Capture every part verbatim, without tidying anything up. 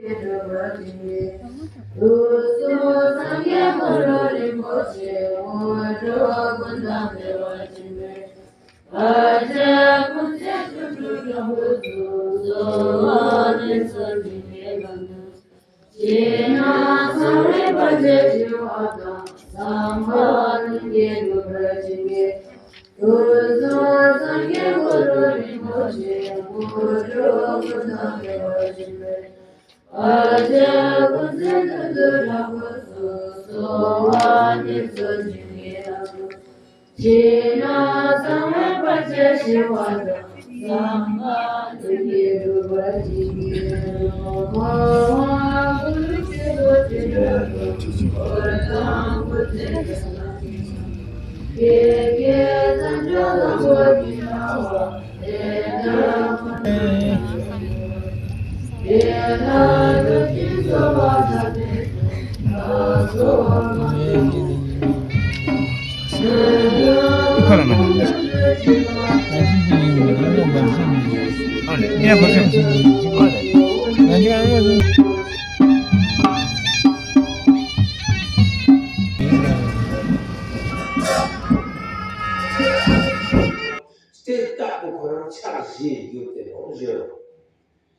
སྒྲུབ་པར་བྱིན་གྱིས་རློབས། དུས་གསུམ་སངས་རྒྱས་གུ་རུ་རིན་པོ་ཆེ། དངོས་གྲུབ་ཀུན་བདག་འཕེལ་བར་བྱིན་གྱིས་རློབས། ཕར་ཆད་ཀུན་སེལ་སྒྱུ་འཕྲུལ་དྲག་པོའི་གཟུགས། གསོལ་བ་འདེབས་སོ་བྱིན་གྱིས་བརླབ་ཏུ། ཕྱི་ནང་གསང་བའི་དཔལ་བརྒྱ་ཞི་བ་དང་། ཟམ་པ་ལྷུན་གྱིས་གྲུབ་པར་བྱིན་གྱིས་རློབས། དུས་གསུམ་སངས་རྒྱས་གུ་རུ་རིན་པོ་ཆེ། དངོས་གྲུབ་ཀུན་བདག་འཕེལ་བར་བྱིན་གྱིས་རློབས། ཕར་ཆད་ཀུན་སེལ་སྒྱུ་འཕྲུལ་དྲག་པོའི་གཟུགས། གསོལ་བ་འདེབས་སོ་བྱིན་གྱིས་བརླབ་ཏུ། ཕྱི་ནང་གསང་བའི་དཔལ་བརྒྱ་ཞི་བ་དང་། ཟམ་པ་ལྷུན་གྱིས་གྲུབ་པར་བྱིན་གྱིས་རློབས། སྟེ་རྟག་ཏུ་ཁོ་རང་ཕྱག་བཞི་བརྒྱུད་དེ་ནོག་ཞུ།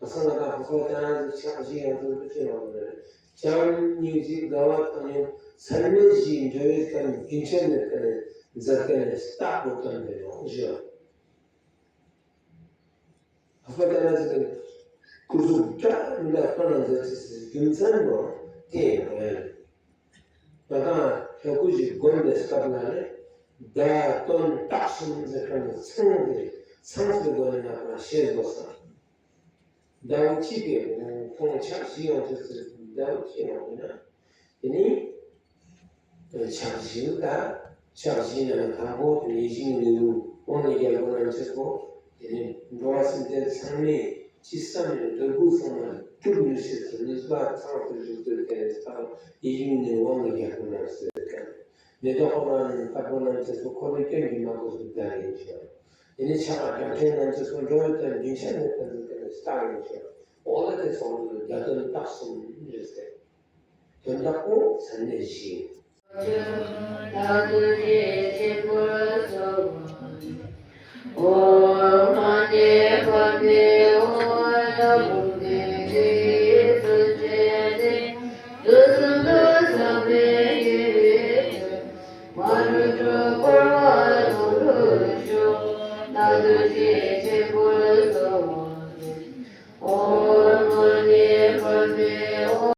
ཨ་སང་ང་དང་ཧ་ཧོ་ཏ་ན་ཟི་ཕྱག་བཞི་ཡང་དུ་ཆེ་བ་མ་རེད། བྱམས་སྙིང་རྗེ་དགའ་བ་བཏང་སྙོམས་ཚད་མེད་བཞི་འགྲོ་བའི་ཀུན་རྒྱུན་ཆད་མེད་ཀ་ནས་མཛད་ཀ་ནས་རྟག་ཏུ་བསྟན་པའི་ནོག་ཞུ། ཧ་ཧོ་ཏ་ན་ཟི་ཀུན་གཟུགས་འདྲ་མི་འདྲ་སྟོན་ན་མཛད་ཅེས་སི་རྒྱུ་མཚན་ནོ་དེ་ཡིན་ནོག་ཡ། ང་དང་ཧེ་ཀུ་ཞིག་སྒོམ་པའི་སྐབས་ལ་ནི་བརྡ་དོན་རྟགས་གསུམ་ཟེར་ཁན་ནི་ཚང་སྟེ་ཚང་སྟེ་སྒོ་ནས་ང་དང་ཤེས་དགོས་ས། ཟླ་བ་གཅིག་གི་ཁོང་ཕྱག་བཞི་ཡོང་ཚུལ་ཟླ་བ་གཅིག་ཡོང་ན། དེ་ནི་ཕྱག་བཞི་ད་ཕྱག་བཞི་ན་དང་པོ་དེ་ཡིད་བཞིན་ནོར་བུ་དབང་ལས་རྒྱལ་པོ་རྣམས་ཚེ་པོ་དེ་ནི་འགྲོ་བ་སེམས་ཅན་ཚང་མས་ཅི་བསམ་ནས་འདོད་དགུ་ཚང་མ་སྒྲུབ་ནུས་ཤེས་སུ་ནུས་པ་ཚང་དུ་བཞུགས་ཚུལ་དེ་ནི་ཡིད་བཞིན་ནོར་བུ་དབང་ལས་རྒྱལ་པོ་རྣམས་ཚེ་ཀ་མེ་ཏོག་ཁོ་རང་ནི་དཀར་པོ་རྣམས་ཚེ་པོ་ཁོ་ནི་སྐྱོན་གྱིས་མ་གོས་སུ་བདག་ཡིན་ཞིང་། དེ་ནི་ཕྱག་དང་བྲམ་ཟེ་རྣམས་ཚེ་སོགས་འགྲོ་བའི་དོན་རྒྱུན་ཆད་མེད་པར་མཛད་དེ་ནི་སྟག་ཡིན་ཞིང་། འོ་ལ་དེ་སོགས་ལ་བརྡ་དོན་རྟགས་གསུམ་རེད་ཟེར། དོན་དག་པོ་ཚད་མེད་བཞི།